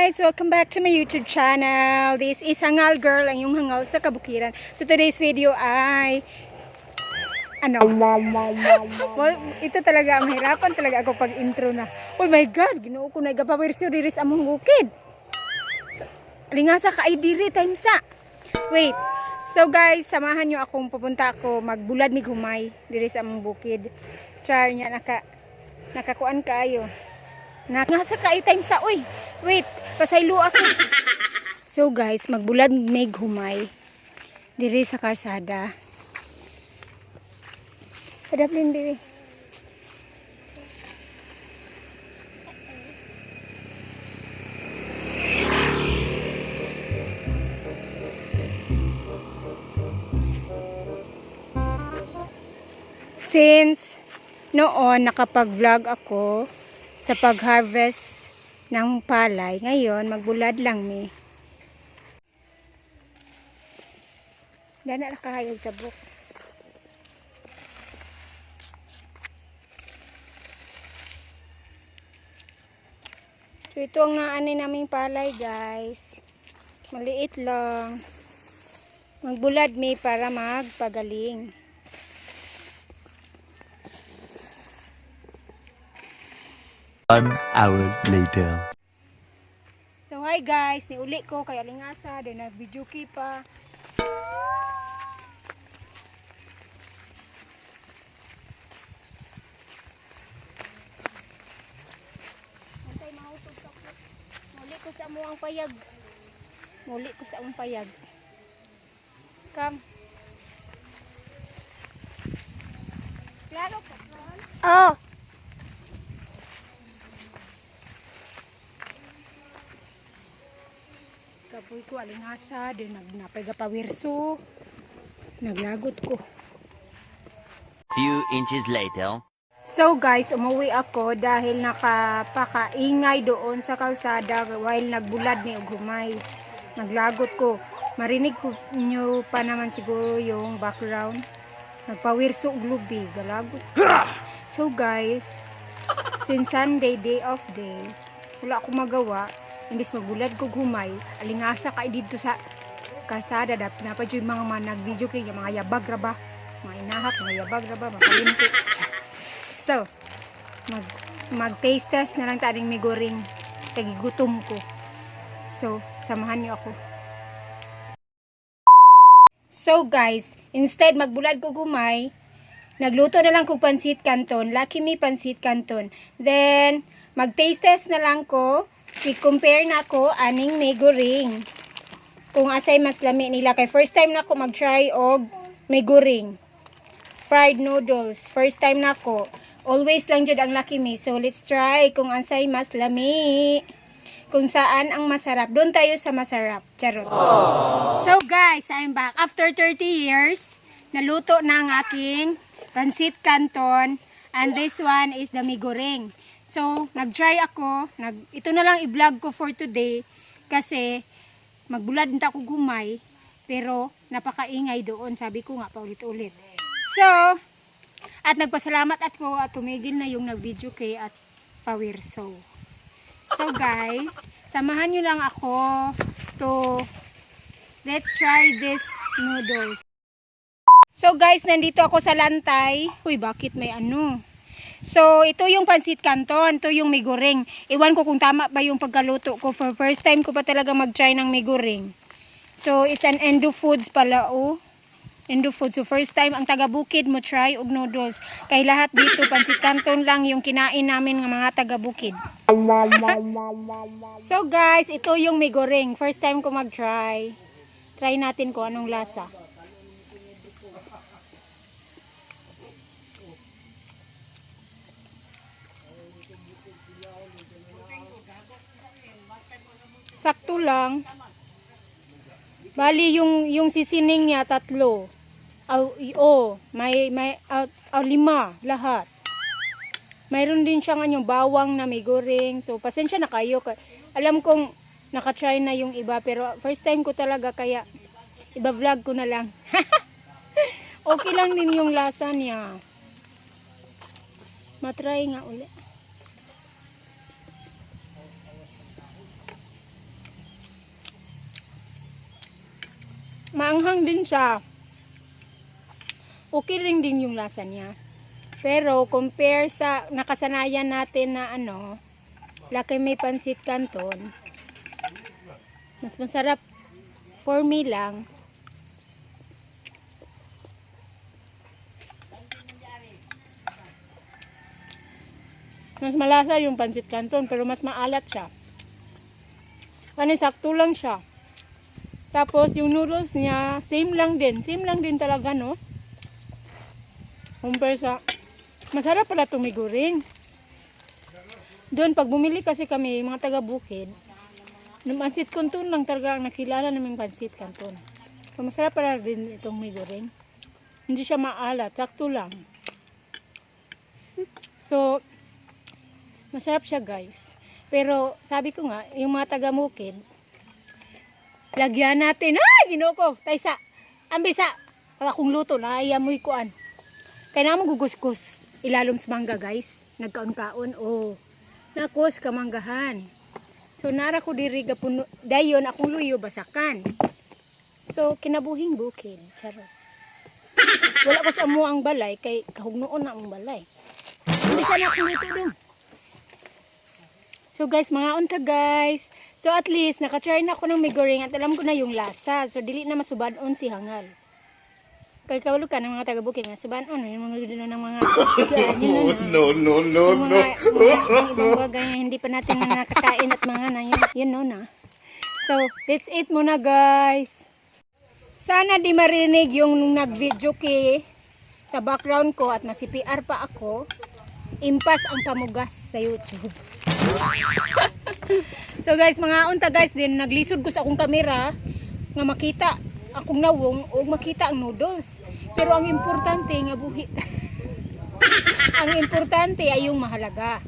Guys! Welcome back to my YouTube channel. This is Hangal Girl, ang iyong hangal sa kabukiran. So today's video ay ano? Well, ito talaga, mahirapan talaga ako pag intro na. Oh my God, Ginoo ko na igapawirsyo diri sa among bukid. So, lingasa ka ay diri time sa. Wait. So guys, samahan niyo akong pupunta ako magbulad mig humay diri sa among bukid. Char niya nakakuan kaayo. Nasa ka time sa uy. Wait, pasaylo ako. So guys, magbulad mig humay diri sa karsada. Padaplin diri. Since noon nakapag-vlog ako sa pag-harvest ng palay, ngayon magbulad lang mi. Dana na kahayag sa book. So ito ang naanay naming palay, guys. Maliit lang. Magbulad mi para magpagaling. One hour later. So hi guys, niuli ko kay alingasa, then nag-video pa. Antay mahutog sa ko. Muli ko sa amo ang payag. Muli ko sa among payag. Come. Klaro ka, Ron? Oh. Kapoy ko alingasa, then nagnapay gapawirso. Naglagot ko. Few inches later. So guys, umuwi ako dahil nakapakaingay doon sa kalsada while nagbulad ni Ugumay. Naglagot ko. Marinig ko nyo pa naman siguro yung background. Nagpawirso og lubi, galagot. So guys, since Sunday, day off day, wala akong magawa. Imbis magbulad ko humay, alingasa kay dito sa kalsada dap napa jud mga mga nag-video kay mga yabag ra ba, mga inahak, mga yabag ra ba, makalimti. So, mag taste test na lang taring may goreng kay gigutom ko. So, samahan niyo ako. So guys, instead magbulad ko gumay, nagluto na lang kog pansit canton, Lucky Me pansit canton. Then, mag taste test na lang ko, i-compare na ko aning may goreng. Kung asay mas lami nila kay first time na ko mag-try og may goreng fried noodles. First time na ko. Always lang jud ang Lucky Me. So let's try kung ansay mas lami. Kung saan ang masarap. Doon tayo sa masarap. Charot. So guys, I'm back. After 30 years, naluto na ang aking pansit canton. And this one is the mi goreng. So, nag-try ako. Ito na lang i-vlog ko for today. Kasi, magbulad na ako gumay. Pero, napakaingay doon. Sabi ko nga, paulit-ulit. So, at nagpasalamat at ko at tumigil na yung nag-video kay at pawirso. So guys, samahan nyo lang ako to let's try this noodles. So guys, nandito ako sa Lantay. Uy, bakit may ano? So, ito yung pansit canton, ito yung may goreng. Iwan ko kung tama ba yung pagkaluto ko. For first time ko pa talaga mag-try ng may goreng. So, it's an Endo Foods pala, oh. Endo Foods. So, first time ang taga-bukid mo try og noodles. Kay lahat dito, pansit canton lang yung kinain namin ng mga taga-bukid. So, guys, ito yung may goreng. First time ko mag-try. Try natin kung anong lasa. Sakto lang. Bali yung sisining niya tatlo. Aw, oh, may aw, aw, lima lahat. Mayroon din siyang anyong bawang na may goreng. So pasensya na kayo. Alam kong naka-try na yung iba pero first time ko talaga kaya iba-vlog ko na lang. Okay lang din yung lasa niya. Matry nga uli. Maanghang din siya. Okay rin din yung lasa niya. Pero compare sa nakasanayan natin na ano, Lucky Me Pansit Canton, mas masarap for me lang. Mas malasa yung pansit canton pero mas maalat siya. Ano, sakto lang siya. Tapos yung noodles niya, same lang din. Same lang din talaga, no? Compare sa masarap pala itong mi goreng. Doon, pag bumili kasi kami, mga taga-bukid, ng pansit canton lang talaga ang nakilala naming pansit canton. So, masarap pala din itong mi goreng. Hindi siya maalat, sakto lang. So, masarap siya, guys. Pero sabi ko nga, yung mga taga-bukid, lagyan natin. Ay, Ginoo ko, taysa. Ambisa. Pag akong luto na, ay amoy kuan. Kaya na guguskus ilalom sa mangga, guys. Nagkaon-kaon o nakos kamanggahan. So nara ko diri gapuno dayon akong luyo basakan. So kinabuhing bukid, charot. Wala ko sa amo ang balay kay kahugnoon na ang balay. Hindi sana akong luto dong. So guys, mga unta, guys. So at least nakatry na ako ng mi goreng at alam ko na yung lasa. So dili na masubad-on si hangal. Kay kabalo ka ng mga taga-bukid nga subad-on yung mga ng mga yun na na. No, no, no, Yung no. mga ibang bagay na hindi pa natin na nakakain at mga na yun, yun no na. So, let's eat muna, guys. Sana di marinig yung nag-video kay sa background ko at ma-CPR pa ako. Impas ang pamugas sa YouTube. So guys, mga unta guys din naglisod ko sa akong kamera nga makita akong nawong o makita ang noodles. Pero ang importante nga buhi. Ang importante ay yung mahalaga.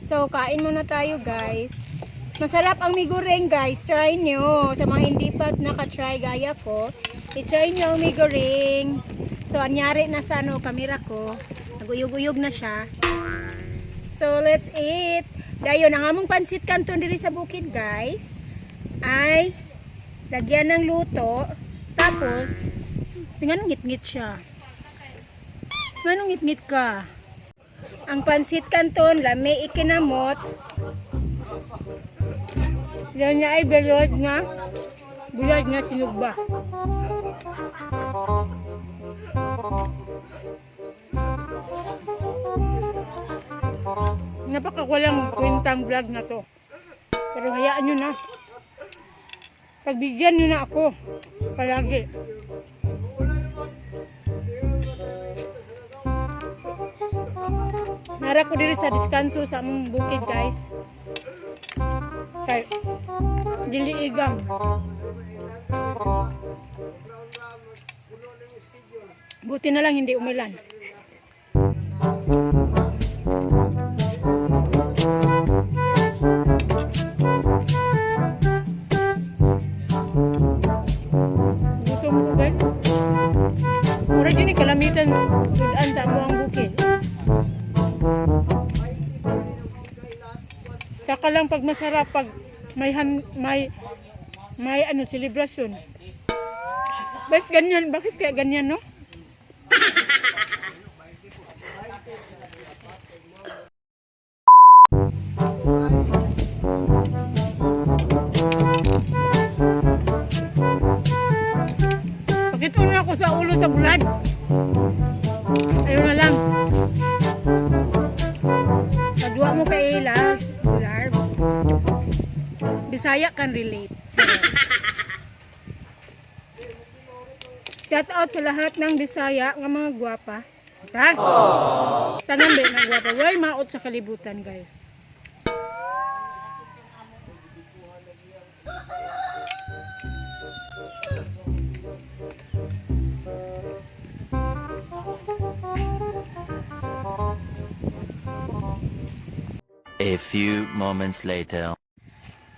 So, kain muna tayo, guys. Masarap ang mi goreng, guys. Try nyo. Sa mga hindi pa nakatry gaya ko, i-try nyo ang mi goreng. So, anyari na sa ano, kamera ko. Naguyog-uyog na siya. So, let's eat. Dayon, ang among pansit canton diri sa bukid, guys, ay lagyan ng luto. Tapos, tingnan, ngit-ngit siya. Nganong ngit-ngit ka? Ang pansit canton, lami ikinamot. Yan niya ay bulad nga. Bulad nga sinugba. Napakawalang kwentang vlog na to. Pero hayaan nyo na. Pagbigyan nyo na ako. Palagi. Nara ko diri sa diskanso sa among bukid, guys. Kay dili igang. Buti na lang hindi umilan. Gutom ko, guys. Mura din ni kalamitan sudan sa amo ang bukid. Saka lang pag masarap pag may han, may may ano selebrasyon. Bakit ganyan? Bakit kaya ganyan, no? Bakit una ako sa ulo sa bulad? Ayun na lang. Pagduwa mo kay Ila, Bular. Bisaya can relate. Charot. Shout out sa lahat ng Bisaya nga mga gwapa. Ta? Tanan ba nga gwapa? Way maot sa kalibutan, guys. A few moments later.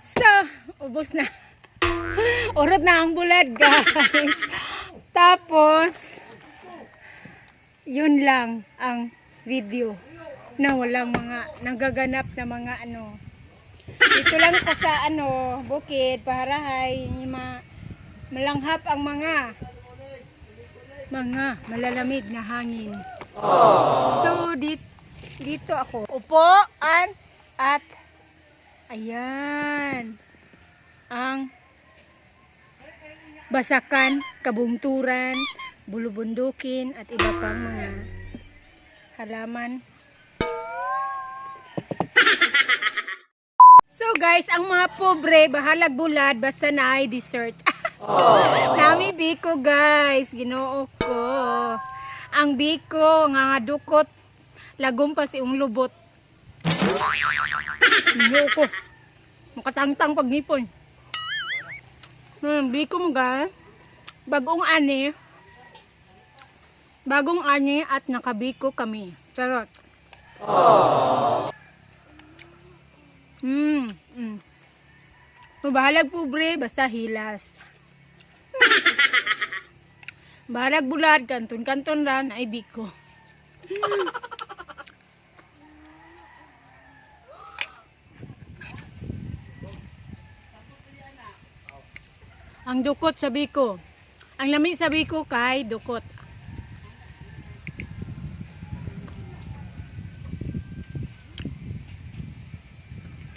So, ubos na. Urot na ang bulad, guys. Tapos, yun lang ang video na walang mga nagaganap na mga ano. Dito lang ko sa ano, bukid, paharahay, yung mga Malanghap ang mga malalamig na hangin. So, dito ako. Upuan at ayan ang basakan, kabungturan, bulubundukin at iba pang mga halaman. So guys, ang mga pobre, bahalag bulad, basta naay dessert. Nami biko, guys, Ginoo ko. Ang biko nga nga dukot, lagom pa si ung lubot. Ginoo ko. Makatangtang pag ngipon. Biko mo guys. Bagong ani. Bagong ani at nakabiko kami. Charot. Mabahalag pobre, basta hilas. Bahalag bulad, kanton-kanton ran, ay biko. Ang dukot sa biko. Ang lami sa biko kay dukot.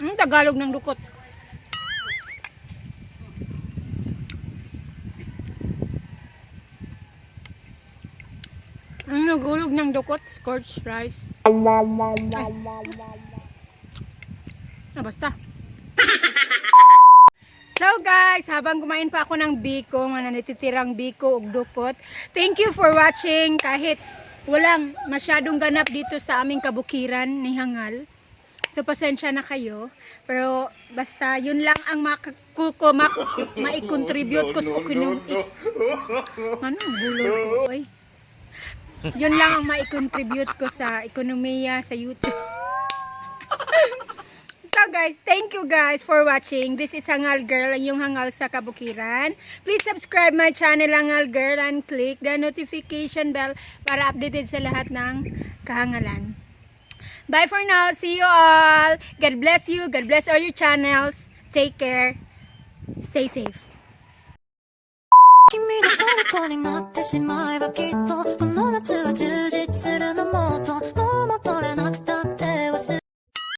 Ang Tagalog ng dukot? Ang nagulog ng dukot, scorched rice. Ay. Ah, basta. So guys, habang kumain pa ako ng biko, mga natitirang biko ug dukot, thank you for watching kahit walang masyadong ganap dito sa aming kabukiran ni Hangal. So pasensya na kayo. Pero basta yun lang ang makakuko mai-contribute ko sa no, no. Ano ang bulol ko, oy? Yun lang ang mai-contribute ko sa ekonomiya sa YouTube. So guys, thank you guys for watching. This is Hangal Girl, ang iyong hangal sa kabukiran. Please subscribe my channel, Hangal Girl, and click the notification bell para updated sa lahat ng kahangalan. Bye for now. See you all. God bless you. God bless all your channels. Take care. Stay safe. 君の虜になってしまえばきっとこの夏は充実するのもっと